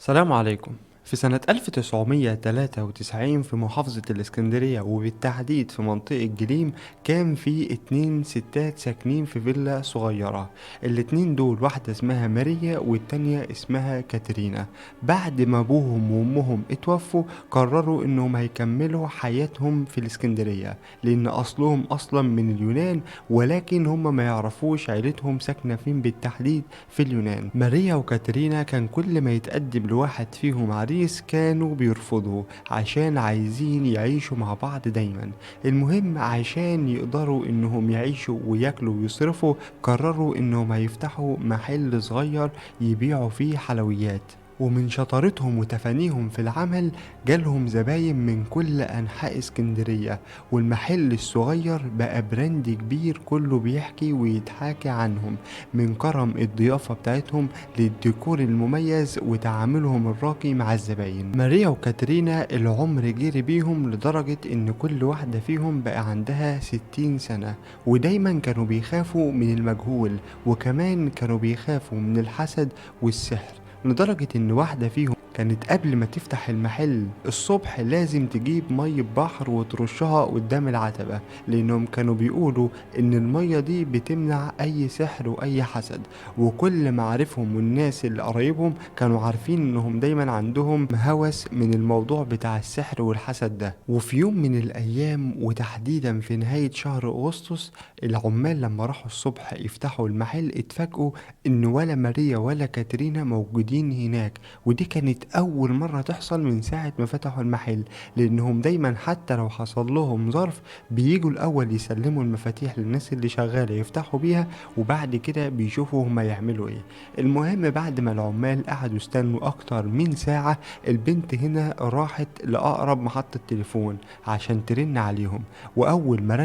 السلام عليكم. في سنة 1993 في محافظة الإسكندرية وبالتحديد في منطقة جليم كان في 2 ستات ساكنين في فيلا صغيرة. الاتنين دول واحدة اسمها ماريا والتانية اسمها كاترينا. بعد ما أبوهم وأمهم اتوفوا قرروا إنهم هيكملوا حياتهم في الإسكندرية لأن أصلهم أصلا من اليونان، ولكن هم ما يعرفوش عيلتهم ساكنة فين بالتحديد في اليونان. ماريا وكاترينا كان كل ما يتقدم لواحد فيهم عريس كانوا بيرفضوا عشان عايزين يعيشوا مع بعض دايما. المهم عشان يقدروا انهم يعيشوا وياكلوا ويصرفوا قرروا انهم هيفتحوا محل صغير يبيعوا فيه حلويات، ومن شطارتهم وتفانيهم في العمل جالهم زباين من كل أنحاء اسكندرية، والمحل الصغير بقى brand كبير كله بيحكي ويتحاكي عنهم من كرم الضيافة بتاعتهم للديكور المميز وتعاملهم الراقي مع الزباين. ماريا وكاترينا العمر جري بيهم لدرجة ان كل واحدة فيهم بقى عندها 60 سنة، ودايما كانوا بيخافوا من المجهول، وكمان كانوا بيخافوا من الحسد والسحر، لدرجة ان واحدة فيهم كانت قبل ما تفتح المحل الصبح لازم تجيب مية بحر وترشها قدام العتبة، لانهم كانوا بيقولوا ان المية دي بتمنع اي سحر واي حسد. وكل معارفهم والناس اللي قرايبهم كانوا عارفين انهم دايما عندهم هوس من الموضوع بتاع السحر والحسد ده. وفي يوم من الايام وتحديدا في نهاية شهر اغسطس العمال لما راحوا الصبح يفتحوا المحل اتفاجئوا ان ولا ماريا ولا كاترينا موجودين هناك، ودي كانت أول مرة تحصل من ساعة ما فتحوا المحل، لأنهم دايما حتى لو حصل لهم ظرف بيجوا الأول يسلموا المفاتيح للناس اللي شغالة يفتحوا بيها وبعد كده بيشوفوا هما يعملوا إيه. المهم بعد ما العمال قعدوا يستنوا أكتر من ساعة البنت هنا راحت لأقرب محطة تليفون عشان ترن عليهم، وأول ما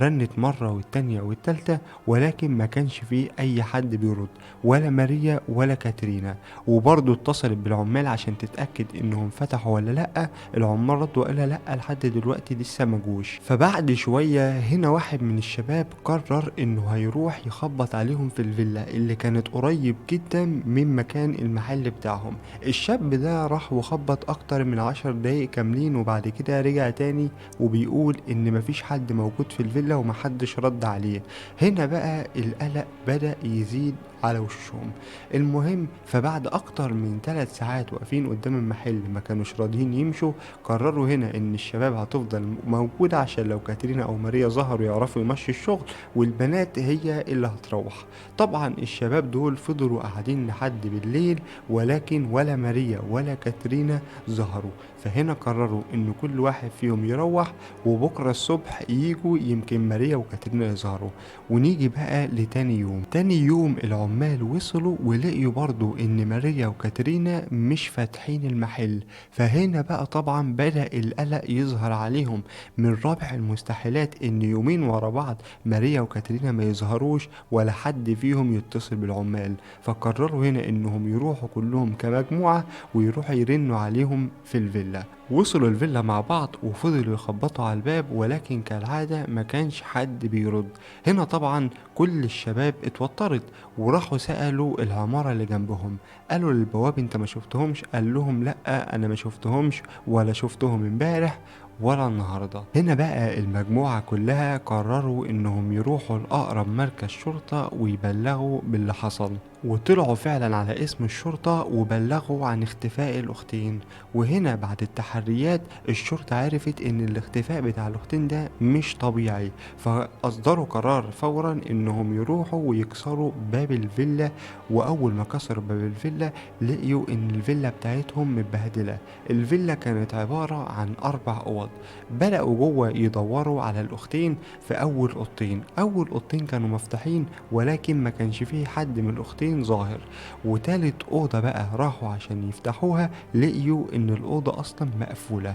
رنت مرة والتانية والتالتة، ولكن ما كانش فيه أي حد بيرد ولا ماريا ولا كاترينا. وبرضه اتصلت بالعمال عشان تتأكد انهم فتحوا ولا لأ، العمال ردوا وقالها لأ لحد دلوقتي لسه ما جوش. فبعد شوية هنا واحد من الشباب قرر انه هيروح يخبط عليهم في الفيلا اللي كانت قريب جدا من مكان المحل بتاعهم. الشاب ده راح وخبط اكتر من 10 دقايق كاملين، وبعد كده رجع تاني وبيقول ان مفيش حد موجود في الفيلا ومحدش رد عليه. هنا بقى القلق بدأ يزيد على وشهم. المهم فبعد اكتر من 3 ساعات واقفين قدام المحل ما كانوش راضيين يمشوا، قرروا هنا ان الشباب هتفضل موجودة عشان لو كاترينا او ماريا ظهروا يعرفوا يمشوا الشغل، والبنات هي اللي هتروح. طبعا الشباب دول فضلوا قاعدين لحد بالليل، ولكن ولا ماريا ولا كاترينا ظهروا. فهنا قرروا ان كل واحد فيهم يروح وبكرة الصبح يجوا يمكن ماريا وكاترينا يظهروا. ونيجي بقى لتاني يوم. تاني يوم العمال وصلوا ولقيوا برضو ان ماريا وكاترينا مش فاتحين المحل. فهنا بقى طبعا بدأ القلق يظهر عليهم. من رابع المستحيلات ان يومين ورا بعض ماريا وكاترينا ما يظهروش ولا حد فيهم يتصل بالعمال. فقرروا هنا انهم يروحوا كلهم كمجموعة ويروحوا يرنوا عليهم في الفيلا. وصلوا الفيلا مع بعض وفضلوا يخبطوا على الباب، ولكن كالعادة ما كانش حد بيرد. هنا طبعا كل الشباب اتوترت وراحوا سألوا العمارة اللي جنبهم، قالوا للبواب انت ما شفتهمش؟ قال لهم لا انا ما شفتهمش ولا شفتهم امبارح ولا النهاردة. هنا بقى المجموعة كلها قرروا انهم يروحوا لأقرب مركز شرطة ويبلغوا باللي حصل، وطلعوا فعلا على اسم الشرطة وبلغوا عن اختفاء الأختين. وهنا بعد التحريات الشرطة عرفت ان الاختفاء بتاع الأختين ده مش طبيعي، فأصدروا قرار فورا انهم يروحوا ويكسروا باب الفيلا. وأول ما كسروا باب الفيلا لقيوا ان الفيلا بتاعتهم متبهدلة. الفيلا كانت عبارة عن 4 أوض. بدأوا جوه يدوروا على الأختين في أول أوضتين. أول أوضتين كانوا مفتوحين ولكن ما كانش فيه حد من الأختين ظاهر. وتالت أوضة بقى راحوا عشان يفتحوها لقيوا إن الأوضة أصلا مقفولة.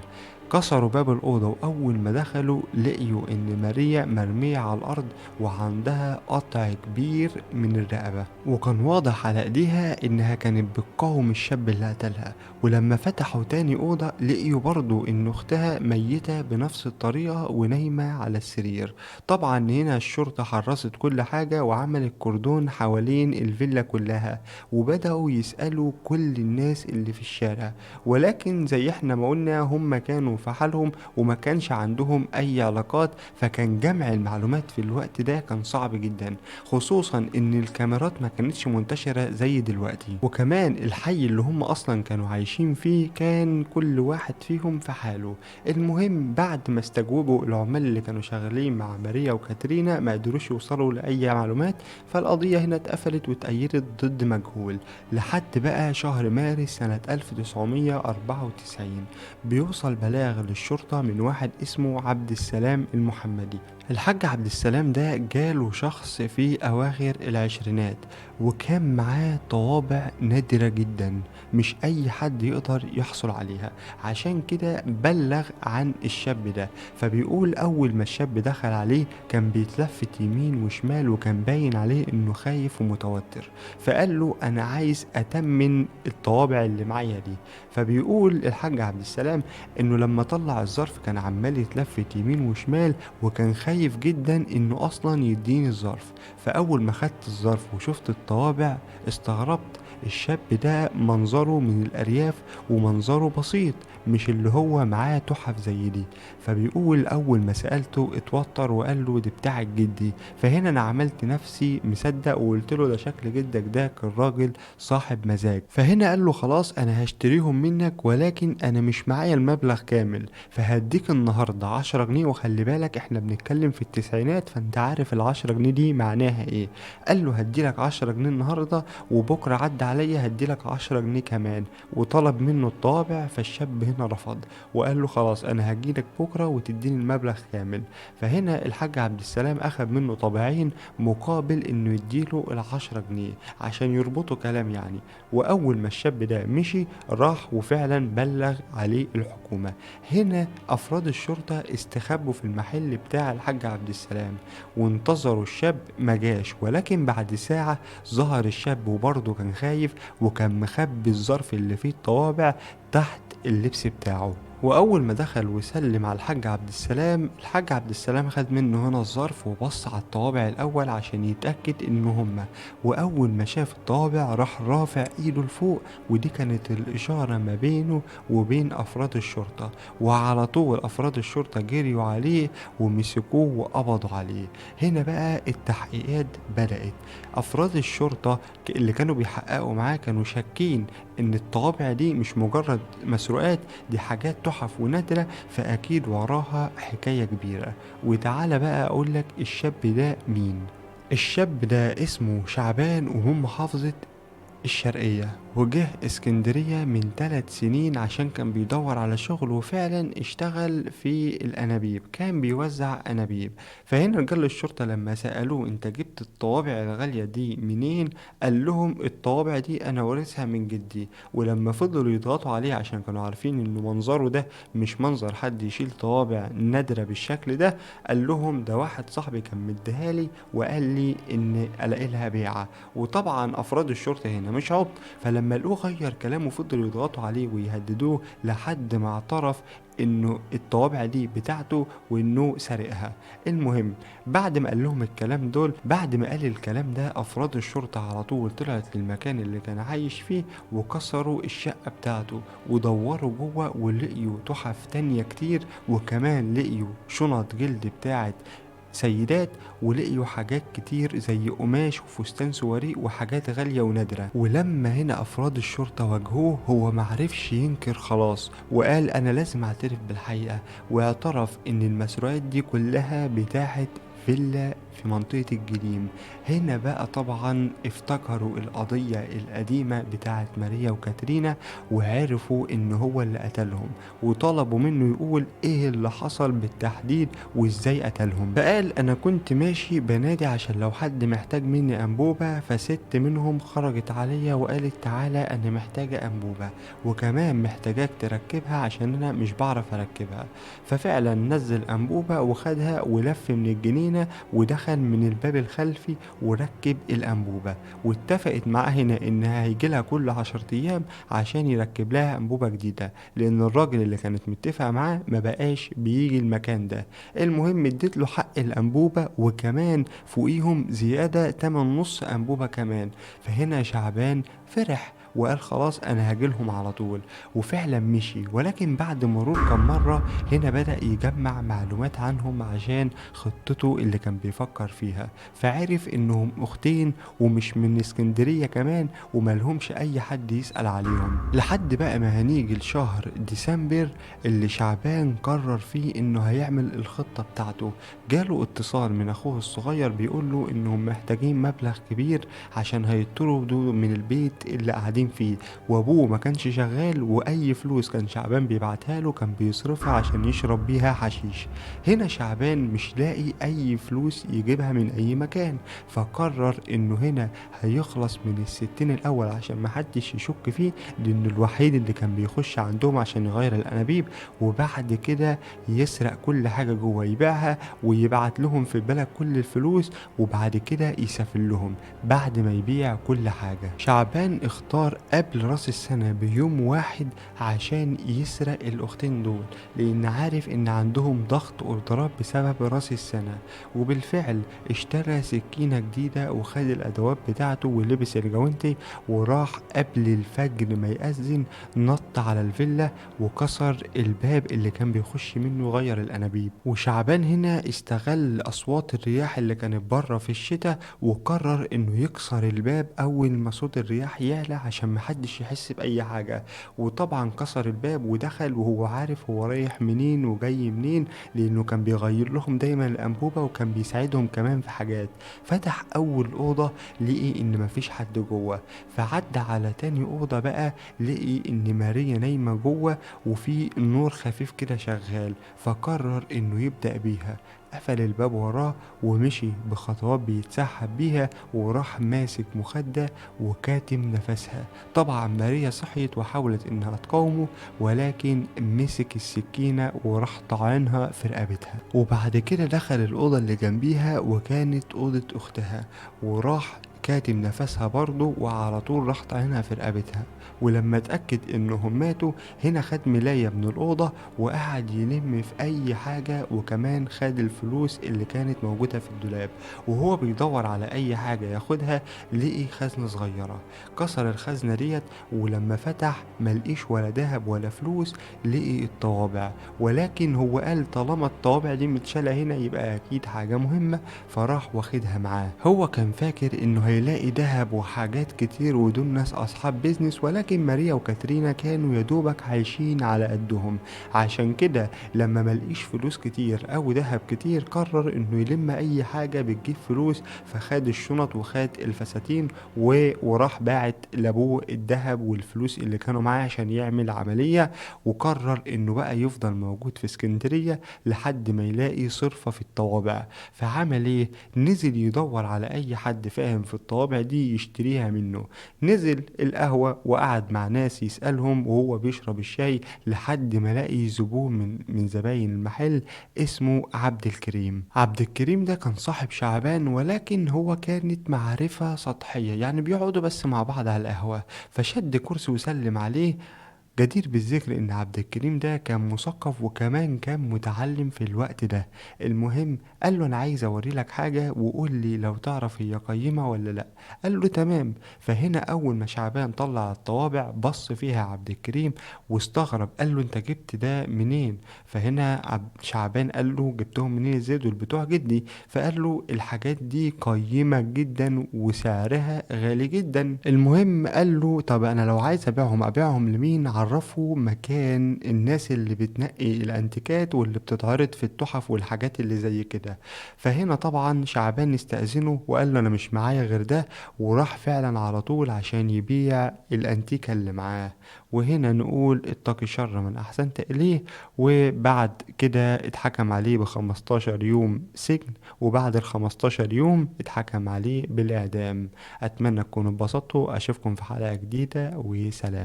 كسروا باب الأوضة، وأول ما دخلوا لقيوا إن ماريا مرمية على الأرض وعندها قطع كبير من الرقبة، وكان واضح على إيديها إنها كانت بتقاوم الشاب اللي قتلها. ولما فتحوا تاني أوضة لقيوا برضو إن أختها ميتة بنفس الطريقة ونايمة على السرير. طبعا هنا الشرطة حرصت كل حاجة وعملت كردون حوالين الفيلا كلها، وبدأوا يسألوا كل الناس اللي في الشارع، ولكن زي احنا ما قلنا هم كانوا في حالهم وما كانش عندهم أي علاقات، فكان جمع المعلومات في الوقت ده كان صعب جدا، خصوصا إن الكاميرات ما كانتش منتشرة زي دلوقتي. وكمان الحي اللي هم أصلا كانوا عايشين فيه كان كل واحد فيهم في حاله. المهم بعد ما استجوبوا العمال اللي كانوا شغالين مع ماريا وكاترينا ما قدروش يوصلوا لأي معلومات، فالقضية هنا اتقفلت واتأيدت ضد مجهول. لحد بقى شهر مارس سنة 1994 بيوصل بلاغ للشرطة من واحد اسمه عبد السلام المحمدي. الحاج عبد السلام ده جاله شخص في أواخر العشرينات، وكان معاه طوابع نادرة جدا مش أي حد يقدر يحصل عليها، عشان كده بلغ عن الشاب ده. فبيقول أول ما الشاب دخل عليه كان بيتلفت يمين وشمال، وكان باين عليه إنه خايف ومتوتر، فقال له أنا عايز أتمن الطوابع اللي معايا دي. فبيقول الحاج عبد السلام إنه لما طلع الظرف كان عمال يتلفت يمين وشمال، وكان خايف جدا إنه أصلا يديني الظرف. فأول ما خدت الظرف وشفت الطوابع استغربت، الشاب ده منظره من الأرياف ومنظره بسيط، مش اللي هو معاه تحف زي دي. فبيقول أول ما سألته اتوتر وقال له دي بتاعة جدي. فهنا أنا عملت نفسي مصدق وقلت له ده شكل جدك ده كان راجل صاحب مزاج. فهنا قال له خلاص أنا هشتريهم منك، ولكن أنا مش معايا المبلغ كامل، فهديك النهاردة 10 جنيه، وخلي بالك احنا بنتكلم في التسعينات فانت عارف ال10 جنيه دي معناها ايه. قال له هديلك 10 جنيه النهاردة، وبكرة عدى عليا هديلك 10 جنيه كمان. وطلب منه الطابع، فالشاب هنا رفض وقال له خلاص انا هجيلك بكرة وتديني المبلغ كامل. فهنا الحاج عبد السلام اخذ منه طابعين مقابل انه يديله ال10 جنيه عشان يربطوا كلام يعني. واول ما الشاب ده مشي راح وفعلا بلغ عليه الحكومة. هنا افراد الشرطة استخبوا في المحل بتاع الحاج عبد السلام وانتظروا الشاب، ما جاش، ولكن بعد ساعة ظهر الشاب وبرضه كان خايف وكان مخبي الظرف اللي فيه الطوابع تحت اللبس بتاعه. واول ما دخل وسلم على الحاج عبد السلام، الحاج عبد السلام خد منه هنا الظرف وبص على الطوابع الاول عشان يتاكد ان هما، واول ما شاف الطوابع راح رافع ايده لفوق، ودي كانت الاشاره ما بينه وبين افراد الشرطه. وعلى طول افراد الشرطه جريوا عليه ومسكوه وقبضوا عليه. هنا بقى التحقيقات بدات. افراد الشرطه اللي كانوا بيحققوا معاه كانوا شاكين ان الطوابع دي مش مجرد مسروقات، دي حاجات تحف ونادرة، فأكيد وراها حكاية كبيرة. وتعالى بقى أقولك الشاب ده مين. الشاب ده اسمه شعبان، وهم محافظة الشرقية، وجه اسكندرية من 3 سنين عشان كان بيدور على شغل، وفعلا اشتغل في الأنابيب، كان بيوزع أنابيب. فهنا رجال الشرطة لما سألوه انت جبت الطوابع الغالية دي منين، قال لهم الطوابع دي انا ورثها من جدي. ولما فضلوا يضغطوا عليه عشان كانوا عارفين انه منظره ده مش منظر حد يشيل طوابع نادرة بالشكل ده، قال لهم ده واحد صاحبي كان مديهالي وقال لي ان الاقي لها بيعة. وطبعا افراد الشرطة هنا مش عبط، فلما لقوه غير كلامه فضلوا يضغطوا عليه ويهددوه لحد ما اعترف انه الطوابع دي بتاعته وانه سرقها. المهم بعد ما قال لهم الكلام دول، بعد ما قال الكلام ده افراد الشرطة على طول طلعت للمكان اللي كان عايش فيه وكسروا الشقة بتاعته ودوروا جوه ولقيوا تحف تانية كتير، وكمان لقيوا شنط جلد بتاعت سيدات، ولقيوا حاجات كتير زي قماش وفستان سواري وحاجات غالية ونادرة. ولما هنا أفراد الشرطة واجهوه هو معرفش ينكر خلاص، وقال أنا لازم أعترف بالحقيقة، واعترف إن المسروقات دي كلها بتاعت فيلا في منطقة الجليم. هنا بقى طبعا افتكروا القضية القديمة بتاعت ماريا وكاترينا وعرفوا ان هو اللي قتلهم، وطلبوا منه يقول ايه اللي حصل بالتحديد وازاي قتلهم. فقال انا كنت ماشي بنادي عشان لو حد محتاج مني انبوبة، فست منهم خرجت عليا وقالت تعالى انا محتاجة انبوبة وكمان محتاجاك تركبها عشان انا مش بعرف اركبها. ففعلا نزل انبوبة وخدها ولف من الجنينة ودخل من الباب الخلفي وركب الانبوبة، واتفقت معاه هنا انها هيجيلها كل 10 ايام عشان يركب لها انبوبة جديدة، لان الراجل اللي كانت متفقة معاه ما بقاش بيجي المكان ده. المهم اديت له حق الانبوبة وكمان فوقيهم زيادة تمن نص انبوبة كمان. فهنا شعبان فرح وقال خلاص انا هاجيلهم على طول، وفعلا مشي. ولكن بعد مرور كم مرة هنا بدأ يجمع معلومات عنهم عشان خطته اللي كان بيفكر فيها، فعرف انهم اختين ومش من اسكندرية كمان وملهمش اي حد يسأل عليهم. لحد بقى ما هنيجي لشهر ديسمبر اللي شعبان قرر فيه انه هيعمل الخطة بتاعته. جاله اتصال من اخوه الصغير بيقوله انهم محتاجين مبلغ كبير عشان هيطردوا من البيت اللي قاعدين فيه، وابوه ما كانش شغال واي فلوس كان شعبان بيبعتها له كان بيصرفها عشان يشرب بيها حشيش. هنا شعبان مش لاقي اي فلوس يجيبها من اي مكان، فقرر انه هنا هيخلص من الستين الاول عشان ما حدش يشك فيه، لانه الوحيد اللي كان بيخش عندهم عشان يغير الانابيب، وبعد كده يسرق كل حاجة جوه يبيعها ويبعت لهم في البلد كل الفلوس، وبعد كده يسافر لهم بعد ما يبيع كل حاجة. شعبان اختار قبل راس السنة بيوم واحد عشان يسرق الاختين دول، لان عارف ان عندهم ضغط واضطراب بسبب راس السنة. وبالفعل اشترى سكينة جديدة وخد الادوات بتاعته ولبس الجوانتي وراح قبل الفجر ما يأذن، نط على الفيلا وكسر الباب اللي كان بيخش منه غير الانابيب. وشعبان هنا استغل اصوات الرياح اللي كانت بره في الشتاء وقرر انه يكسر الباب اول ما صوت الرياح يعلى عشان محدش يحس باي حاجة. وطبعا كسر الباب ودخل وهو عارف هو رايح منين وجاي منين، لانه كان بيغير لهم دايما الانبوبة وكان بيساعدهم كمان في حاجات. فتح اول اوضة لقي ان مفيش حد جوه، فعدى على تاني اوضة بقى لقي ان ماريا نايمة جوه وفي نور خفيف كده شغال، فقرر انه يبدأ بيها. قفل الباب وراه ومشي بخطوات بيتسحب بيها وراح ماسك مخدة وكاتم نفسها. طبعا ماريا صحيت وحاولت انها تقاومه، ولكن مسك السكينة وراح طعنها في رقبتها. وبعد كده دخل الأوضة اللي جنبيها وكانت أوضة أختها، وراح كاتم نفسها برضه وعلى طول راح طعنها في رقبتها. ولما اتأكد انهم ماتوا هنا خد ملاية من الأوضة وقعد يلم في اي حاجة، وكمان خد الفلوس اللي كانت موجودة في الدولاب. وهو بيدور على اي حاجة ياخدها لقي خزنة صغيرة، كسر الخزنة ديت، ولما فتح ملقيش ولا ذهب ولا فلوس، لقي الطوابع. ولكن هو قال طالما الطوابع دي متشالة هنا يبقى اكيد حاجة مهمة، فراح واخدها معاه. هو كان فاكر انه هيلاقي ذهب وحاجات كتير ودول ناس اصحاب business، ولكن ماريا وكاترينا كانوا يدوبك عايشين على قدهم. عشان كده لما ملقيش فلوس كتير او ذهب كتير قرر انه يلم اي حاجة بتجيب فلوس، فخد الشنط وخد الفساتين وراح باعت لابوه الذهب والفلوس اللي كانوا معاه عشان يعمل عملية. وقرر انه بقى يفضل موجود في اسكندرية لحد ما يلاقي صرفة في الطوابع. فعمل ايه؟ نزل يدور على اي حد فاهم في الطوابع دي يشتريها منه. نزل القهوة وقعد مع ناس يسألهم وهو بيشرب الشاي لحد ما لاقي زبون من زباين المحل اسمه عبد الكريم. عبد الكريم ده كان صاحب شعبان، ولكن هو كانت معرفة سطحية، يعني بيقعدوا بس مع بعض على القهوة. فشد كرسي وسلم عليه. جدير بالذكر ان عبد الكريم ده كان مثقف وكمان كان متعلم في الوقت ده. المهم قال له انا عايز اوري لك حاجة وقول لي لو تعرف هي قيمة ولا لا. قال له تمام. فهنا اول ما شعبان طلع الطوابع بص فيها عبد الكريم واستغرب، قال له انت جبت ده منين؟ فهنا شعبان قال له جبتهم منين ازاي؟ دول بتوع جدي. فقال له الحاجات دي قيمة جدا وسعرها غالي جدا. المهم قال له طب انا لو عايز ابيعهم ابيعهم لمين؟ عرفه مكان الناس اللي بتنقي الانتيكات واللي بتتعرض في التحف والحاجات اللي زي كده. فهنا طبعا شعبان استأذنه وقال له انا مش معايا غير ده، وراح فعلا على طول عشان يبيع الانتيكة اللي معاه. وهنا نقول اتقي شر من احسنت اليه. وبعد كده اتحكم عليه ب15 يوم سجن، وبعد ال15 يوم اتحكم عليه بالإعدام. أتمنى تكونوا اتبسطتوا، أشوفكم في حلقة جديدة وسلام.